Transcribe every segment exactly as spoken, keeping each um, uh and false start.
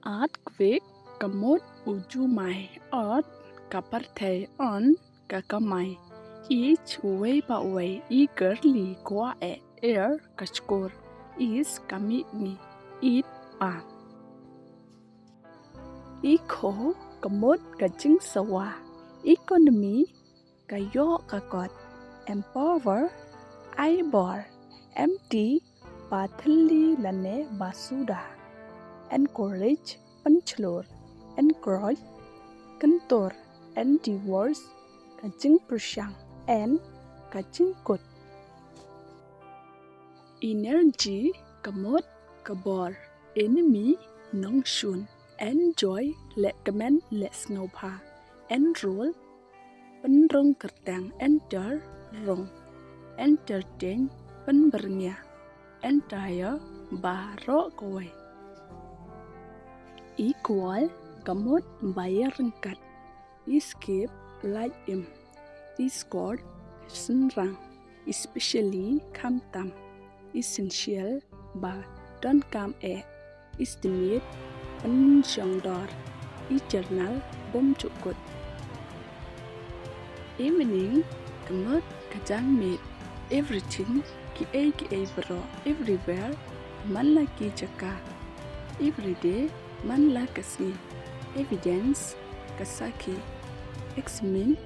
Earthquake, ka mut u jumai. Earth, ka pyrthei. Earn, ka kamai. Each, uwei pa uwei. Eagerly, kwah eh. Ear, ka shkor. East, ka mihngi. Eat, pa. Echo, ka mut ka jingsawa. Economy, ka ïoh ka kot. Empower, ai bor. Empty, ba thylli lane ba suda. Encourage, pynchlur. Encroach, kyntur. Endeavours, ka jingpyrshang. En, ka jingkut. Energy, ka mut ka bor. Enemy, nongshun. Enjoy, lehkmen, leh sngewbha. Enroll, pynrung kyrteng. Enter, rung. Entertain, pynbyrngia. Entire, baroh kawei. Equal, ka mut ba ïaryngkat. Escape, lait im. Escort, synrang. Especially, khamtam. Essential, ba donkam eh. Estimate, pynshong dor. Eternal, bymjukut. Evening, ka mut ka janmiet. Everything, kiei kiei baroh. Everywhere, man la ki jaka. Everyday, man la ka sngi. Evidence, ka sakhi. Examine,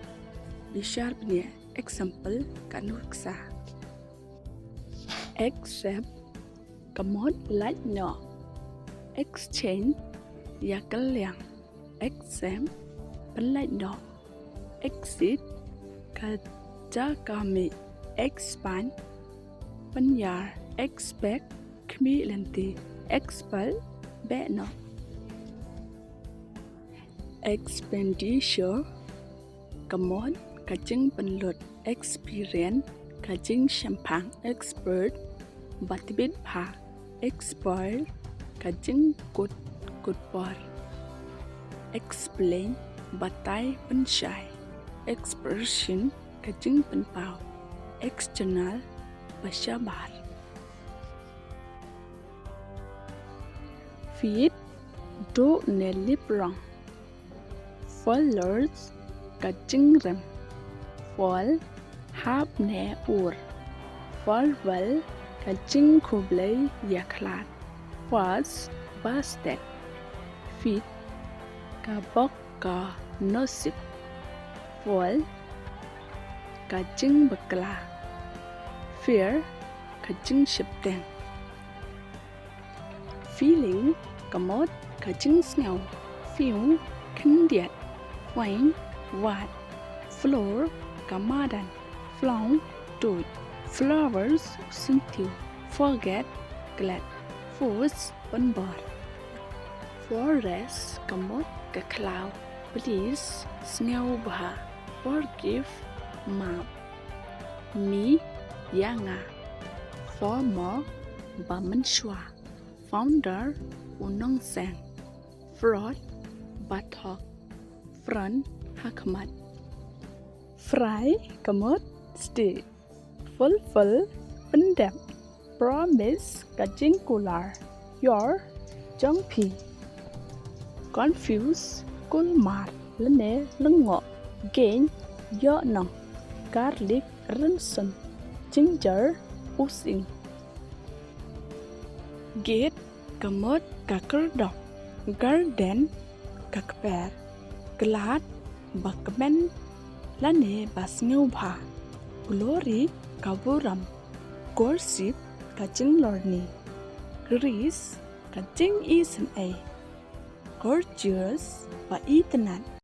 bishar bniah. Example, ka nuksa. Accept, ka mut lait noh. Exchange, ïakylliang. Accept, pynlait noh. Exit, ka jaka mih. Expand, pynïar. Expect, khmih lynti. Expel, beh noh. Expenditure, ka mut ka jingpynlut. Experience, ka jingshemphang. Expert, ba tbit bha. Expired, ka jingkut kut por. Explain, batai pynshai. Expression, ka jingpynpaw. External, ba shabar. Feet, duh ne lip rong. Followers, ka jingrem. Fall, hap ne ur. Farewell, ka jingkhublei ïakhlad. First, ba stet. Fit, ka bok ka nosip. Fall, ka jingbakla. Fear, ka jingsheptieng. Feeling, ka mut ka jingsngew. Few, khyndiat. Fine, wad. Floor, ka madan. Flown, tuid. Flowers, syntiew. Forget, klet. Force, pynbor. Forest, ka mut ka khlaw. Please, sngewbha. Forgive, map. Me, ïa nga. Former, ba mynshuwa. Founder, u nongseng. Fraud, ba thok. Front, ha khmat. Fry, ka mut stay. Fulfill, pyndep. Promise, ka jingkular. Your, jong phi. Confuse, kulmar lane lyngngoh. Gain, ïoh nong. Garlic, rynsun. Ginger, u sing. Gate, ka mut ka khyrdop. Garden, ka kper. Glad, ba kmen lane ba sngewbha. Glory, ka burom. Gossip, ka jinglorni. Grease, ka jingisynei. Gorgeous, ba itynnad.